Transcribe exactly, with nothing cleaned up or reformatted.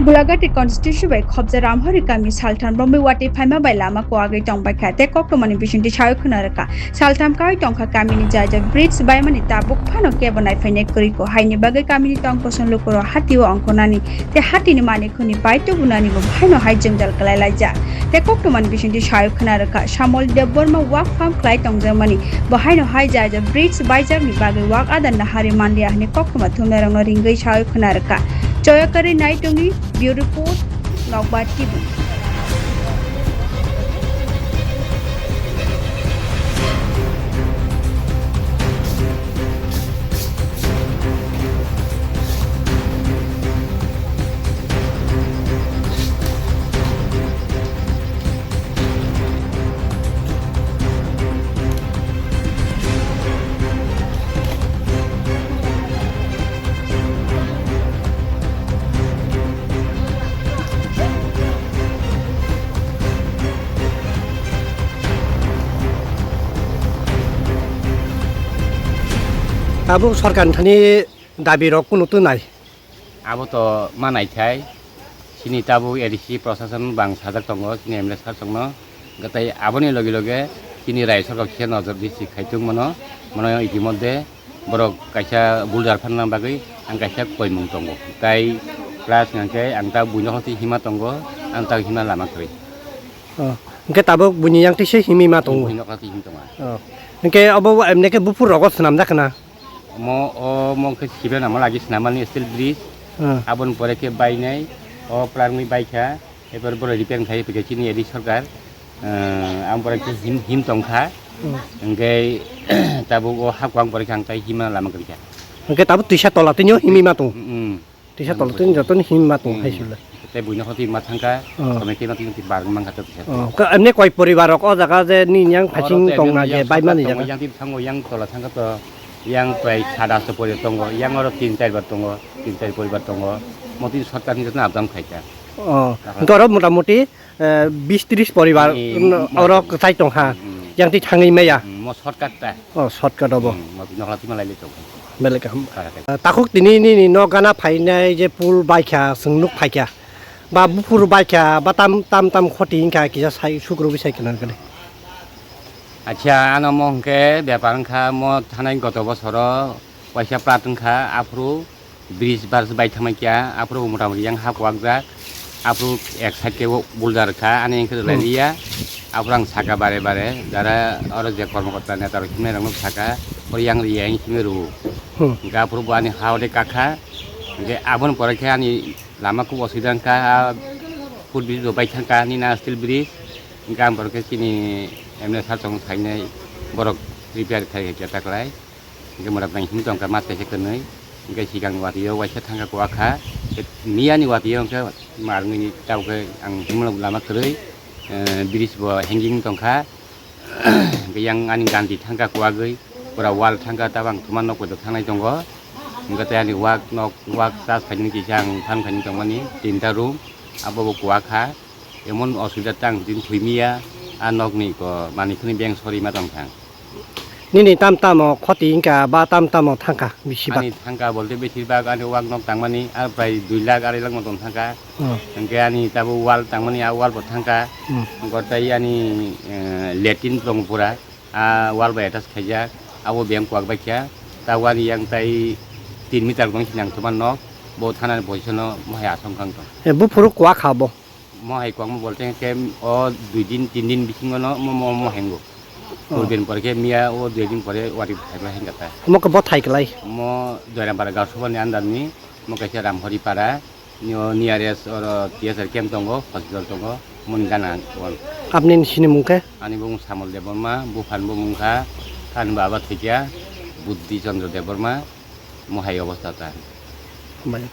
Gulagati constituency bai khobja Ramhari kami saltham romwi watwi phaima bai lama kwagwi tongbaikha tei koktwmani bisingtwi sawi khwna rwkha. Saltham kawi tongkha kamini jai jai bridge baimani tabuk phano kebo naiphainai kwrwikho, haini bagwi kamini tong koson lukurok hatio ongkhornani tei hatini manwi khuni pai tubunani bo phaino hai jwngjal kwlai laijak. Tei koktwmani bisingtwi sawi khwna rwkha, Samol Debbarma wak pham khlai tongjakmani, bo haino hai jai jai bridge baijakni bagwi wak adan nahari manliya hwnwi koktwma thumnairokno ringwi sawi khwna rwkha. Choyakarwi nai tongwi, Bureau Report, Nokbar T V. Tabuk sorkar ni thani dabi rok kunu twnai. Abo to ma naithai, chini tabuk A D C prosason bang sajak tongo, chini M L A sir songno. Hwnkhe tei aboni loge loge chini raisa rok khe nojor di si khai tung mano, mano itimodde borok kaisa boulder phanna bagwi ang kaisa koimung tongo. Tai plus hwnkhe ang ta buino hoti hima tongo, ang ta hima lama kwrwi. Oh, hwnkhe tabuk buini yang tise himi ma tongo. Buino hoti him tongo. Oh. Hwnkhe obo emne khe buphur rogo swnamjak khna. Omo, omo khe sibena mo lagi swnamani steel bridge. Hmm. Aboni pore khe bainai, o plangwi baikha, ebar borok repair khlai phikha chini A D C sorkar. Hmm, aboni pore khe him, him tongkha. Hmm. Hwnkhe tabuk o hakuang pore khe ang tai hima lama kwrwikha. Hwnkhe tabuk twisa tola twnio himi ma tong. Hmm. Twisa tola twnio jotoni himi ma tong hai sila. Tei buino hoti ma thangkha, oh, komiti ma twi bar mangkha to kisa. Oh, ka, emne koi poribar rok o jaga je ni yang phasing tongna je bai mani jaga. Yang twi thango, yang tola thangkha to, yang prai sada so poribar tongo, yang oro tin char bar tongo, tin char poribar tongo. Motwi sorkar ni jotno abjam khaikha. Oh, hwnkhe oro mota moti, eh, bis tris poribar oro kwchai tongkha. Yang twi thangwi maya. Mo sorkar ta. Oh, shortcut obo. Hmm, mo nokla tima lai le chok. Belai kaham. Kara kai. Ah, takhuk tini nini nok gana phainai je pool baikha, chwng nuk phaikha. Ba buphuru baikha, ba tam, tam, tam khoti wngkha, kisa sai, sukrubwi sai khna khe. Acha, ano mo hwnkhe bepar wngkha, mo thanai goto bosoro waisa plat wngkha, aphuru bridge bar bai thangma kya, aphuru motamoti yang ha kwak jak, aphuru ek side khe boulder kha, ani hwnkhe rwlai liya, aphuru ang saka bare bare, jara oro je kormokorta neta rok himnai rok no saka, oro yang riya hing simi rw. Hmm. Hwnkhe aphuru bo ani ha ode kakha, hwnkhe aboni pore khe ani lama kub osubida wngkha, a foot bridge bo bai thangkha, nini a steel bridge, hwnkhe aboni pore khe chini M L A sir chong sainai borok repair khai khe taklai. Hingke mora tang him tongkha mas kaisa kwnwi, hingke sikang watio waisa thangkha kuakha, miya ni watio hingke marmini tauke ang himlok lama kwrwi, eh, bridge bo hanging tongkha, hingke yang ani ganti thangkha kuagwi, pura wall thangkha, tabang thuma nok bai thangnai tongo, hingke tei ani wak nok wak chas khainwi kisa ang phan khainwi tongmani tinta room, abo bo kuakha. Emon osubida tang din thwimiya, a nokni ko manwi khwnwi beng sorima tongthang. Nini tam tamo khoti wngkha ba tam tamo thangkha bisi bak? Ani thangkha bolte besir bak ani wak nok tangmani ar prai dui lakh arai lakh motom thangkha. Hmm. Hwnkhe ani tabuk wall tangmani a wall bo thangkha. Hmm. Hwnkhe tei ani, eh, latrine tong pura a wall bai attach khaijak abo beng kwak bai kha. Tabuk ani yang tai tin meter gong sinang thuma nok bo thanani position o mohai asong kang tong. Eh, buphuru kwak ha bo? Mo hai kwbangma bolte khe o dui din, tin din bisingo no mo, mo, mo hengo. Oh. Purben pore khe miya o dui din pore wari thai khlai hengkha ta. Omo khe bo thai khlai? Mo Joyrampara Gausubani under ni, mo kaisa Ramhori Para, ni o nearest oro T S R camp tongo, hospital tongo, moni gana wal. Apni ni sinimung khe? Ani bumung Samol Debbarma, buphani bumung kha, thani baba thikya, Buddhi Chandra Debbarma, mo hai obostha ta. Hambai.